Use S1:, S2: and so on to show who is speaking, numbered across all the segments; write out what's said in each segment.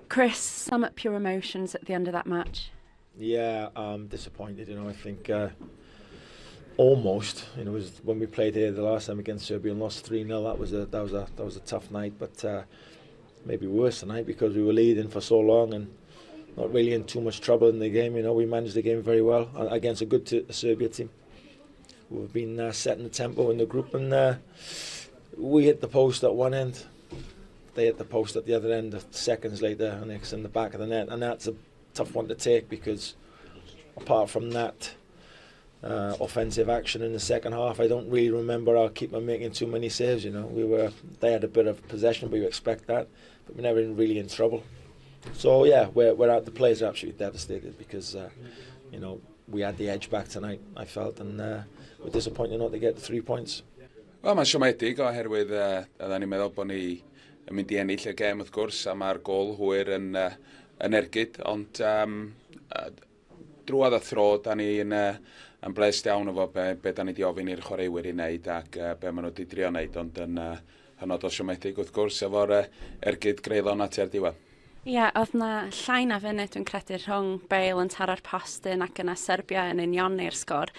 S1: Chris, some at pure emotions at the end of that match.
S2: Yeah, I'm disappointed. I think almost. It was when we played here the last time against Serbia and lost 3-0. That was a tough night, but maybe worse tonight because we were leading for so long and not really in too much trouble in the game. We managed the game very well against a good Serbia team. We've been setting the tempo in the group, and we hit the post at one end. They hit the post at the other end seconds later, and it's in the back of the net. And that's a tough one to take because apart from that offensive action in the second half, I don't really remember our keeper making too many saves. You know, we were they had a bit of possession, but you expect that, but we're never really in trouble. So yeah, we're out. The players are absolutely devastated because we had the edge back tonight, I felt, and we're disappointed not to get the 3 points.
S3: Wel, mae'n siomedig oherwydd oedden ni'n meddwl bod ni yn mynd i ennill y gêm wrth gwrs a mae'r gol hwyr yn ergyd, ond drwodd a thro, da ni'n yn blest iawn efo be da ni wedi ofyn i'r chwaraewyr i wneud ac be maen nhw wedi drio wneud, ond yn hynod o siomedig wrth gwrs efo'r ergyd greulon at i'r diwedd.
S1: Ie, yeah, oedd na llai na funud dwi'n credu rhwng Bale yn taro'r postyn ac yna Serbia yn unioni'r sgôr.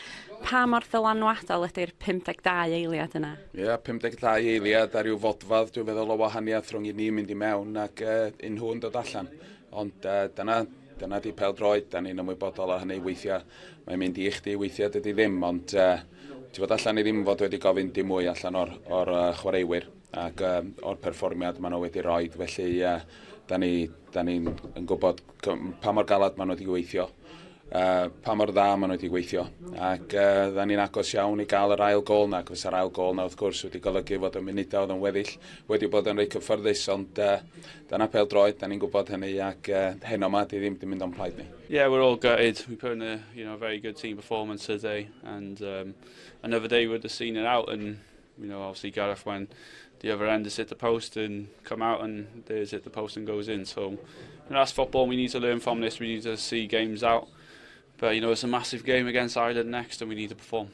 S1: Pa mor ddylanwadol ydy'r 52 eiliad yna?
S3: Ie, yeah, 52 eiliad ar ryw fodfadd dwi'n feddwl o wahaniaeth rhwng i ni mynd i mewn ac un nhw'n dod allan. Ond dyna di pêl-droed, da ni'n ymwybodol o hynny weithiau. Mae'n mynd i chdi, weithiau dydy ddim, ond ti'n fod allan i ddim fod wedi gofyn dim mwy allan o'r chwaraewyr ac o'r perfformiad maen nhw wedi rhoi. Felly da ni'n yn gwybod pa mor galad maen nhw wedi gweithio, pa mor dda maen nhw wedi gweithio. Ac da ni'n agos iawn i gael yr ail gol na, ac fysa'r ail gol na wrth gwrs wedi golygu fod y munudau oedd yn weddill wedi bod yn reit cyffyrddus, ond dyna pêl droed, da ni'n gwybod hynny, ac heno ma di ddim wedi mynd o'n plaid ni.
S4: Yeah, we're all gutted. We put in a very good team performance today, and another day we'd have seen it out. And obviously Gareth went the other end has hit the post and come out, and there's hit the post and goes in. So that's football. We need to learn from this. We need to see games out. But it's a massive game against Ireland next, and we need to perform.